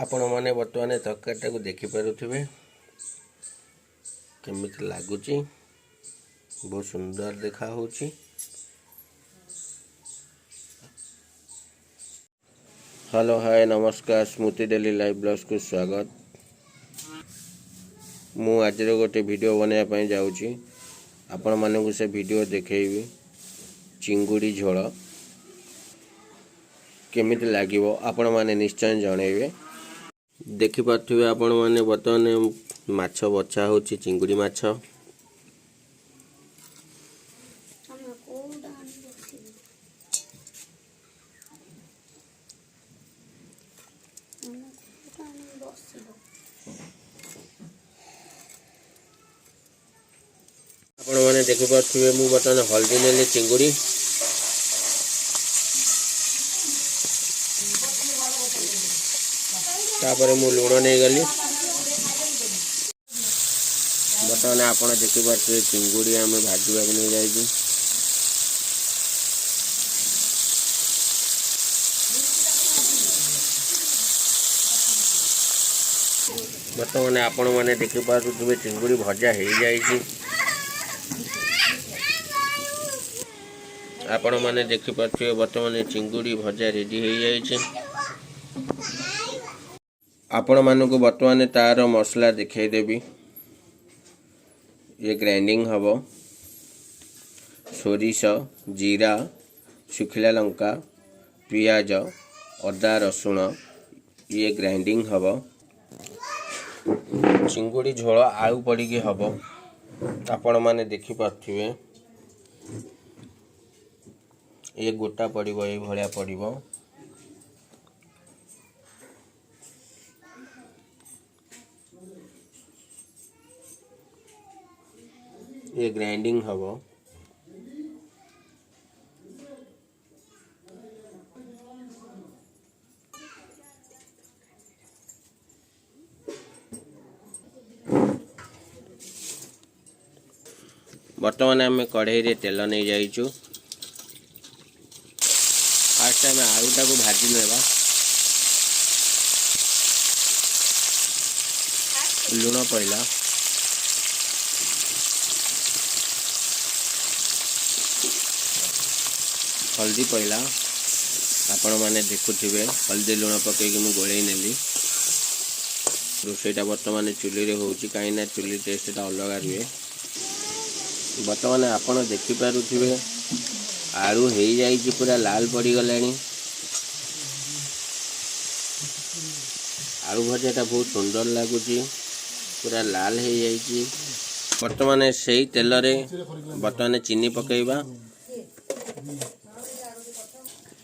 ଆପଣମାନେ ବର୍ତ୍ତମାନ ତରକାରୀଟାକୁ ଦେଖିପାରୁଥିବେ କେମିତି ଲାଗୁଛି, ବହୁତ ସୁନ୍ଦର ଦେଖା ହେଉଛି। ହ୍ୟାଲୋ, ହାଏ, ନମସ୍କାର। ସ୍ମୃତି ଡେଲି ଲାଇଭ୍ ବ୍ଲଗ୍ସକୁ ସ୍ୱାଗତ। ମୁଁ ଆଜିର ଗୋଟେ ଭିଡ଼ିଓ ବନାଇବା ପାଇଁ ଯାଉଛି। ଆପଣମାନଙ୍କୁ ସେ ଭିଡ଼ିଓ ଦେଖେଇବି। ଚିଙ୍ଗୁଡ଼ି ଝୋଳ କେମିତି ଲାଗିବ, ଆପଣମାନେ ନିଶ୍ଚୟ ଜଣେଇବେ। ଦେଖିପାରୁଥିବେ ଆପଣମାନେ, ବର୍ତ୍ତମାନ ମାଛ ବଛା ହେଉଛି, ଚିଙ୍ଗୁଡ଼ି ମାଛ। ଆମେ କୋଉଟା ଆଣି ବସିବୁ? ଆମେ କୋଉଟା ଆଣି ବସିବୁ? ଆପଣମାନେ ଦେଖିପାରୁଥିବେ, ମୁଁ ବର୍ତ୍ତମାନ ହଳଦୀ ନେଲି ଚିଙ୍ଗୁଡ଼ି। ତାପରେ ମୁଁ ଲୁଣ ନେଇଗଲି। ବର୍ତ୍ତମାନ ଆପଣ ଦେଖିପାରୁଥିବେ, ଚିଙ୍ଗୁଡ଼ି ଆମେ ଭାଜିବାକୁ ନେଇଯାଇଛୁ। ବର୍ତ୍ତମାନ ଆପଣମାନେ ଦେଖିପାରୁଥିବେ, ଚିଙ୍ଗୁଡ଼ି ଭଜା ହେଇଯାଇଛି। ଆପଣମାନେ ଦେଖିପାରୁଥିବେ, ବର୍ତ୍ତମାନ ଚିଙ୍ଗୁଡ଼ି ଭଜା ରେଡ଼ି ହେଇଯାଇଛି। ଆପଣମାନଙ୍କୁ ବର୍ତ୍ତମାନ ତାର ମସଲା ଦେଖେଇଦେବି। ଇଏ ଗ୍ରାଇଣ୍ଡିଙ୍ଗ ହେବ। ସୋରିଷ, ଜିରା, ଶୁଖିଲା ଲଙ୍କା, ପିଆଜ, ଅଦା, ରସୁଣ, ଇଏ ଗ୍ରାଇଣ୍ଡିଙ୍ଗ ହେବ। ଚିଙ୍ଗୁଡ଼ି ଝୋଳ ଆଳୁ ପଡ଼ିକି ହେବ। ଆପଣମାନେ ଦେଖିପାରୁଥିବେ, ଇଏ ଗୋଟା ପଡ଼ିବ, ଏଇଭଳିଆ ପଡ଼ିବ। ଇଏ ଗ୍ରାଇଣ୍ଡିଙ୍ଗ ହେବ। ବର୍ତ୍ତମାନ ଆମେ କଢ଼େଇରେ ତେଲ ନେଇଯାଇଛୁ। ଫାଷ୍ଟ ଆମେ ଆଳୁଟାକୁ ଭାଜି ନେବା। ଲୁଣ ପଡ଼ିଲା, ହଳଦୀ ପଡ଼ିଲା। ଆପଣମାନେ ଦେଖୁଥିବେ, ହଳଦୀ ଲୁଣ ପକାଇକି ମୁଁ ଗୋଳେଇ ନେଲି। ରୋଷେଇଟା ବର୍ତ୍ତମାନ ଚୁଲିରେ ହେଉଛି, କାହିଁକିନା ଚୁଲି ଟେଷ୍ଟଟା ଅଲଗା ରୁହେ। ବର୍ତ୍ତମାନ ଆପଣ ଦେଖିପାରୁଥିବେ, ଆଳୁ ହେଇଯାଇଛି, ପୁରା ଲାଲ ପଡ଼ିଗଲାଣି। ଆଳୁ ଭଜାଟା ବହୁତ ସୁନ୍ଦର ଲାଗୁଛି, ପୁରା ଲାଲ ହେଇଯାଇଛି। ବର୍ତ୍ତମାନ ସେଇ ତେଲରେ ବର୍ତ୍ତମାନ ଚିନି ପକାଇବା।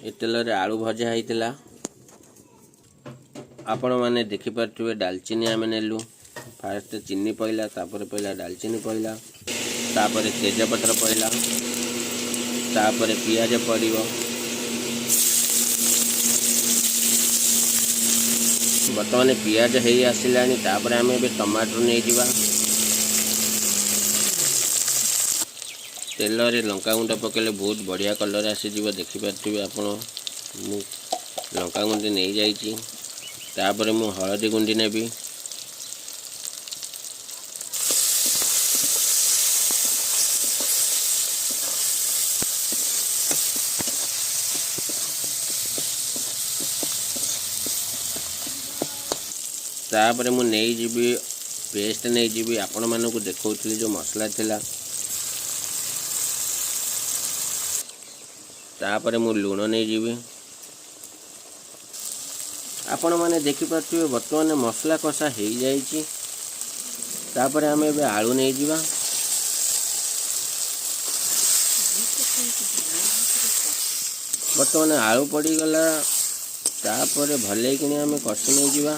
ଏ ତେଲରେ ଆଳୁ ଭଜା ହେଇଥିଲା। ଆପଣମାନେ ଦେଖିପାରୁଥିବେ, ଡାଲଚିନି ଆମେ ନେଲୁ। ଫାଷ୍ଟ ଚିନି ପଡ଼ିଲା, ତାପରେ ପଡ଼ିଲା ଡାଲଚିନି ପଡ଼ିଲା, ତାପରେ ତେଜପତ୍ର ପଡ଼ିଲା, ତାପରେ ପିଆଜ ପଡ଼ିବ। ବର୍ତ୍ତମାନ ପିଆଜ ହେଇ ଆସିଲାଣି। ତାପରେ ଆମେ ଏବେ ଟମାଟୋ ନେଇଯିବା। ତେଲରେ ଲଙ୍କାଗୁଣ୍ଡ ପକାଇଲେ ବହୁତ ବଢ଼ିଆ କଲର୍ ଆସିଯିବ। ଦେଖିପାରୁଥିବେ ଆପଣ, ମୁଁ ଲଙ୍କାଗୁଣ୍ଡ ନେଇଯାଇଛି। ତାପରେ ମୁଁ ହଳଦୀ ଗୁଣ୍ଡି ନେବି। ତାପରେ ମୁଁ ନେଇଯିବି ପେଷ୍ଟ ନେଇଯିବି, ଆପଣମାନଙ୍କୁ ଦେଖାଉଥିଲି ଯେଉଁ ମସଲା ଥିଲା। ତାପରେ ମୁଁ ଲୁଣ ନେଇଯିବି। ଆପଣମାନେ ଦେଖିପାରୁଥିବେ, ବର୍ତ୍ତମାନ ମସଲା କଷା ହେଇଯାଇଛି। ତାପରେ ଆମେ ଏବେ ଆଳୁ ନେଇଯିବା। ବର୍ତ୍ତମାନ ଆଳୁ ପଡ଼ିଗଲା। ତାପରେ ଭଲେଇକିନି ଆମେ କଷି ନେଇଯିବା।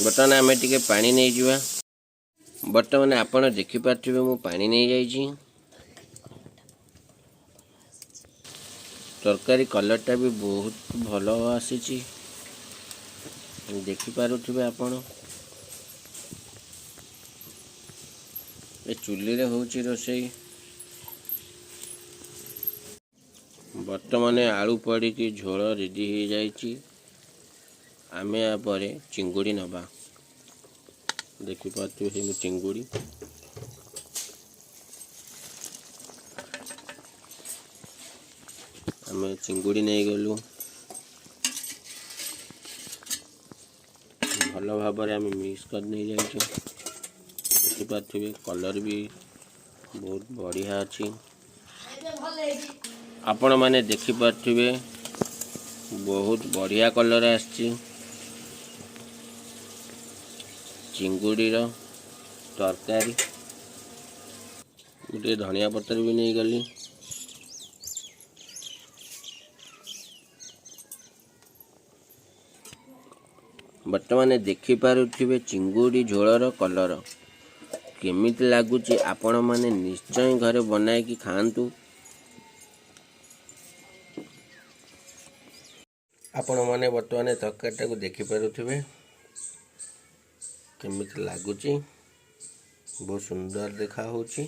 ବର୍ତ୍ତମାନ ଆମେ ଟିକେ ପାଣି ନେଇଯିବା। ବର୍ତ୍ତମାନ ଆପଣ ଦେଖିପାରୁଥିବେ, ମୁଁ ପାଣି ନେଇଯାଇଛି। ତରକାରୀ କଲର୍ଟା ବି ବହୁତ ଭଲ ଆସିଛି, ଦେଖିପାରୁଥିବେ ଆପଣ। ଏ ଚୁଲିରେ ହେଉଛି ରୋଷେଇ। ବର୍ତ୍ତମାନ ଆଳୁ ପଡ଼ିକି ଝୋଳ ରେଡ଼ି ହେଇଯାଇଛି। ଆମେ ୟା ପରେ ଚିଙ୍ଗୁଡ଼ି ନେବା। ଦେଖିପାରୁଥିବେ ସେ ଚିଙ୍ଗୁଡ଼ି। ଆମେ ଚିଙ୍ଗୁଡ଼ି ନେଇଗଲୁ। ଭଲ ଭାବରେ ଆମେ ମିକ୍ସ କରି ନେଇଯାଇଛୁ। ଦେଖିପାରୁଥିବେ, କଲର୍ ବି ବହୁତ ବଢ଼ିଆ ଅଛି। ଆପଣମାନେ ଦେଖିପାରୁଥିବେ, ବହୁତ ବଢ଼ିଆ କଲର୍ ଆସିଛି ଚିଙ୍ଗୁଡ଼ିର ତରକାରୀ। ମୁଁ ଟିକେ ଧନିଆ ପତ୍ର ବି ନେଇଗଲି। ବର୍ତ୍ତମାନ ଦେଖିପାରୁଥିବେ ଚିଙ୍ଗୁଡ଼ି ଝୋଳର କଲର୍ କେମିତି ଲାଗୁଛି। ଆପଣମାନେ ନିଶ୍ଚୟ ଘରେ ବନାଇକି ଖାଆନ୍ତୁ। ଆପଣମାନେ ବର୍ତ୍ତମାନ ତରକାରୀଟାକୁ ଦେଖିପାରୁଥିବେ କେମିତି ଲାଗୁଛି। ବହୁତ ସୁନ୍ଦର ଦେଖା ହେଉଛି।